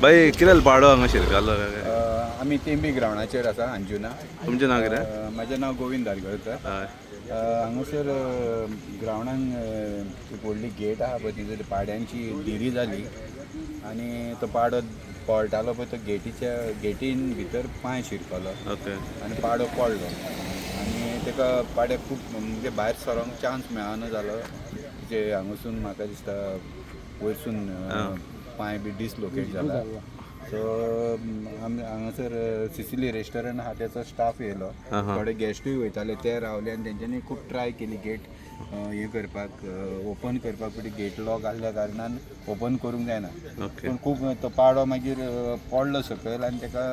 बाई, कितें जालें? पाडो हांगा शिरकालो काय काय? आमी तेंबी ग्रावंडाचेर आसा, अंजुना. तुमचें नांव कितें? म्हजें नांव गोविंद धारगळकर. हांगासर ग्रावंडान एक व्हडली गेट आहा पळय, थंयसर पाड्यांची धिरी जाली आनी तो पाडो पळटालो पळय, तो गेटीच्या गेटीन भितर पांय शिरकलो आनी पाडो पडलो आनी ताका पाड्याक खूब म्हणजे भायर सरोंक चान्स मेळना जालो. जे हांगासून म्हाका दिसता वयरसून पांय बी डिसलोकेट जाला. सो आमी हांगासर सिसिली रेस्टॉरंट आहा, तेचो स्टाफ येयलो. थोडे गेस्टूय वयताले, ते रावले आनी तेंच्यांनी खूब ट्राय केली गेट हें करपाक, ओपन करपाक. पूण गेट लॉक आहल्या कारणान ओपन करूंक जायना. पूण खूब तो पाडो मागीर पडलो सकयल आनी ताका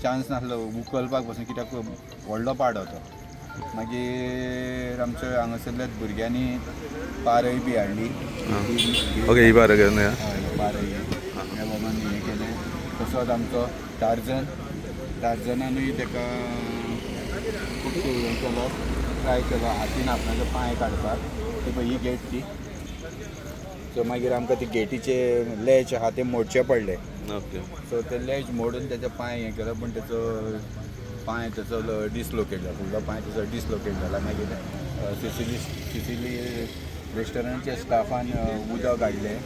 चान्स नासलो उखलपाक पसून, कित्याक व्हडलो पाडो तो. मागीर आमच्या हांगासरल्याच भुरग्यांनी पारय बी हाडली. ओके, ही बार घेवन या. हय, पारय ह्या बाबांनी हें केलें. तसोच आमचो टार्जन, टार्जनानूय ताका खूब हें केलो, ट्राय केलो हातीन आपणाचो पांय काडपाक. ती पळय ही गेट ती. सो मागीर आमकां ती गेटीचे लॅच आहा ते मोडचे पडले. सो ते लॅच मोडून तेजो पांय हें केलो, पूण तेचो पांय तेचो डिसलोकेट जाला, फुडलो पांय तेचो डिसलोकेट जाला. मागीर सिसिली सिसिली रेस्टॉरंटच्या स्टाफान उदक हाडलें,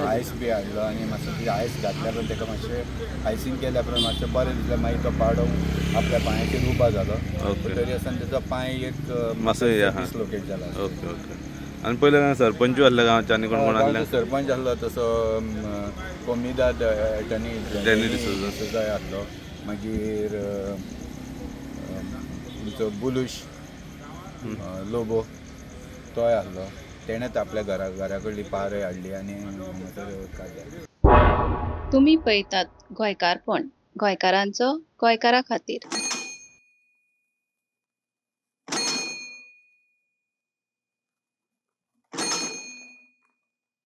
आयस बी हाडलो आनी मातसो ते आयस घातल्या पण ताका मातशें आयसींग केल्या उपरांत मातशें बरें दिसलें. मागीर तो पाडो आपल्या पांयाचेर उबो जालो. तरी आसतना तेचो पांय एक मातसो हे आहा. डिसलोकेट जाला. ओके ओके आनी पयलें सरपंचूय आसले गांवचे आनी कोण कोण आसले? गांवचो सरपंच आसलो, तसो कोमिदाद एटर्नी डॅनी डिसोजा. डिसोजाय आसलो. मागीर अ, अ, तुमचो बुलूश लोबो, तोय आसलो. तेणेच आपल्या घरा कडली पारय हाडली आनी हांगासर काडले. तुमी पळयतात गोंयकारपण, गोंयकारांचो गोंयकारा खातीर.